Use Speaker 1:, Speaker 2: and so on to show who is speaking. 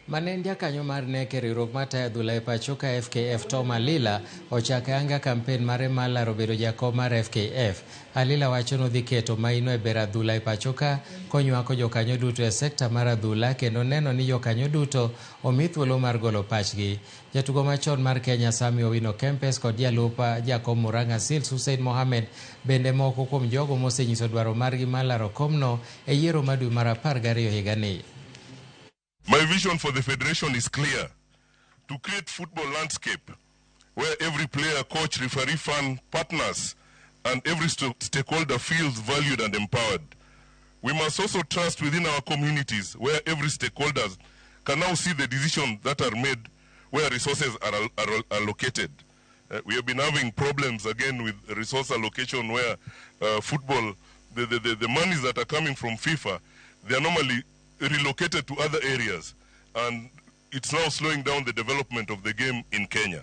Speaker 1: Mane en jakanyo mar KNEC e riwruok matayo adhula e pacho ka FKF Tom Alila ochako ayanga kampen mare mar laro bedo jakom mar FKF. Alila wacho nodhi keto maino e bero adhula e pacho ka konywako jokanyo duto e sekta mar adhula kendo neno ni jokanyo duto omi thuolo mar golo pachgi. Jatugo machon mar Kenya Sammy Owino Kempes kod jalup jakom Murang'a Seals Hussein Mohamed bende moko kuom jogo mosenyiso dwaro margi mar laro komno e yiero ma dwe mar 12 higani.
Speaker 2: My vision for the federation is clear: to create football landscape where every player, coach, referee, fan, partners, and every stakeholder feels valued and empowered. We must also trust within our communities where every stakeholder can now see the decisions that are made where resources are allocated. We have been having problems again with resource allocation where football, the monies that are coming from FIFA, they are normally relocated to other areas, and it's now slowing down the development of the game in Kenya.